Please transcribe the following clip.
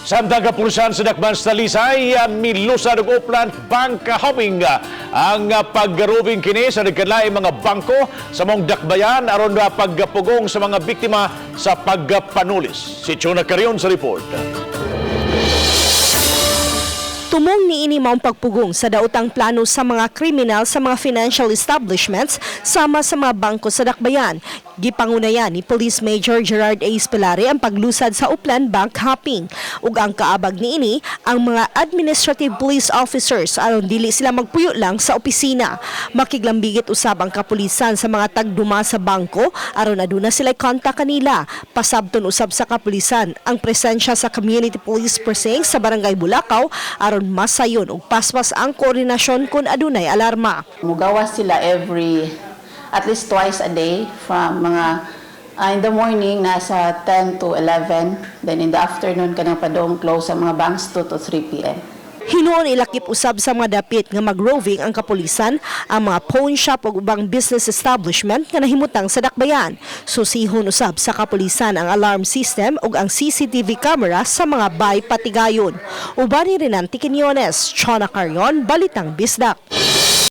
Samtang kapulisan sa Dakban sa Talisay, milusad og Uplan bank hopping. Ang pag-roving kini sa nagkalaing mga bangko sa maong dakbayan aron pagpugong sa mga biktima sa pagpanulis. Si Chona Carion sa report. Tumong niini maong pagpugong sa daotang plano sa mga kriminal sa mga financial establishments sama sa mga bangko sa Dakbayan. Gipangunayan ni Police Major Gerard A. Spilare ang paglusad sa Uplan Bank Hopping. Ug ang kaabag niini ang mga administrative police officers aron dili sila magpuyo lang sa opisina. Makiglambigit usab ang kapulisan sa mga tagduma sa bangko aron aduna sila kontak kanila. Pasabton usab sa kapulisan ang presensya sa community police precinct sa Barangay Bulacau aron masayon ug paspas ang koordinasyon kung adunay alarma. Mugawas sila every, at least twice a day from mga in the morning nasa 10 to 11, then in the afternoon kanang padong close sa mga banks 2 to 3 p.m. Hinuon ilakip usab sa mga dapit nga mag-roving ang kapulisan ang mga pawn shop ug ubang business establishment nga nahimutang sa dakbayan. Susihon usab sa kapulisan ang alarm system ug ang CCTV camera sa mga bay patigayon. Uban ni Renante Quiñones, Chona Carion, Balitang Bisdak.